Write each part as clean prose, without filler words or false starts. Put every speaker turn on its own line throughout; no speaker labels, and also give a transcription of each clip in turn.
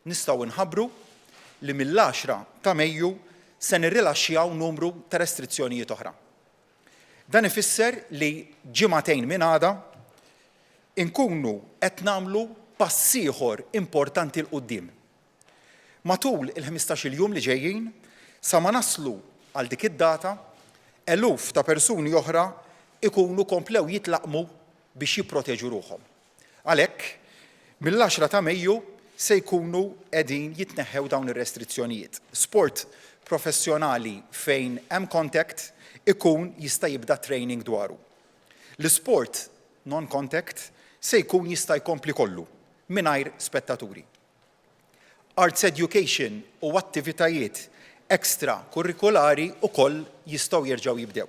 nistgħu nħabbru li mill-10 ta' Mejju se nirrilaxxjaw numru ta' restrizzjonijiet oħra. Dan ifisser li ġimagħtejn minn għada inkunu qed nagħmlu pass ieħor importanti 'l quddiem. Matul il-ħmistax-il jum li ġejjin, sa ma naslu għal dik id-data, eluf ta' persuni oħra jkunu komplew jitlaqqmu biex jipproteġu ruħhom. Għalhekk, mill-għaxra ta' Mejju se jkunu qegħdin jitneħħew dawn ir-restrizzjonijiet. Sport professjonali fejn hemm contact ikun jista' jibda training dwaru. L-isport non-contact se jkun jista' jkompli kollu mingħajr spettaturi. Arts education u attivitajiet extra kurrikulari wkoll jistgħu jerġgħu jibdew.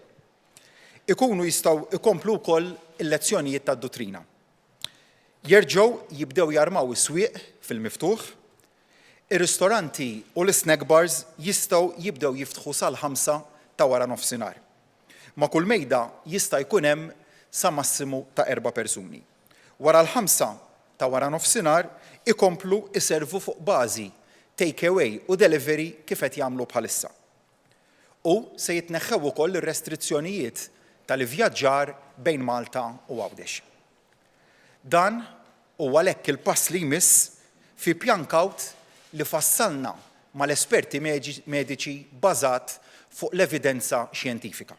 Ikunu jistgħu jkomplu wkoll il-lezzjonijiet tad-duttrina. Jerġgħu jibdew jarmaw is-swieq fil-miftuħ. Ir-ristoranti u l-isnack bars jistgħu jibdew jiftħu sal-ħamsa ta' wara nofsinhar. Ma' kull mejda jista' jkun hemm sa massimu ta' erba' persuni. Wara l-ħamsa ta' wara nofsinhar ikomplu jservu fuq bażi take away u delivery kif qed jagħmlu bħalissa. U se jitneħħew ukoll ir-restrizzjonijiet tal-ivvjaġġar bejn Malta u Għawdex. Dan hu għalhekk il-pass li jmiss fi pjan kawt li fassalna mal-esperti mediċi bażat fuq l-evidenza xjentifika.